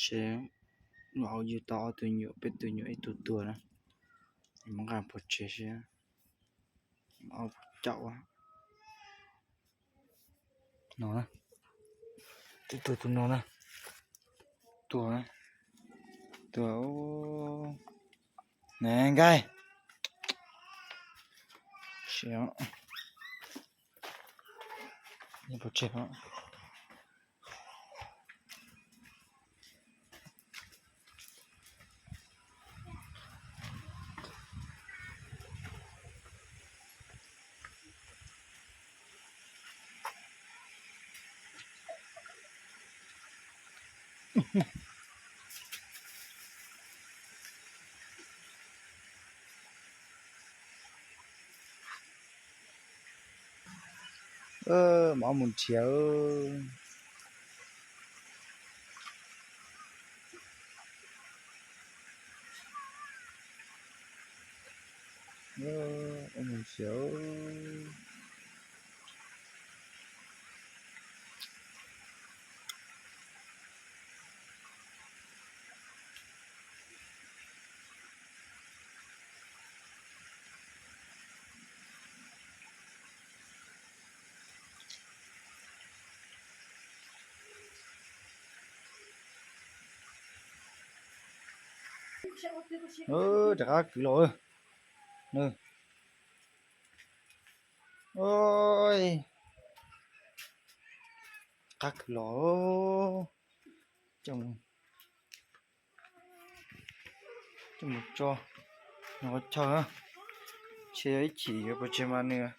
Ces, ua yug tau ob tug nyuam, peb tug nyuam ib tug tuag na. Muab nqa pov tseg seb ob caum no, tus tuag tus no na, tuag, tuag. Ne nkaij, pov tseg. Mov mus nrhiav. Mus nrhiav. Rov qab kwv los. Rov qab kwv los. Coj mus tso nws qhov chaw, ntshe yog ib chim yuav pov tseg mas nws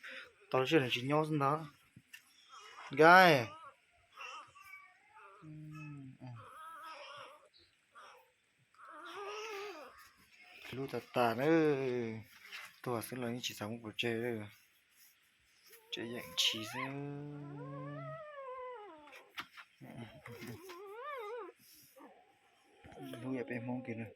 tau lub sij hawm tsis nyob xwb ntag. Nkaij, hlub tas tas na, tuag xwb los yeej tsis xav muab pov tseg, tseem yeem ntshis xwb. Hlub yam peb Hmoob kiag na.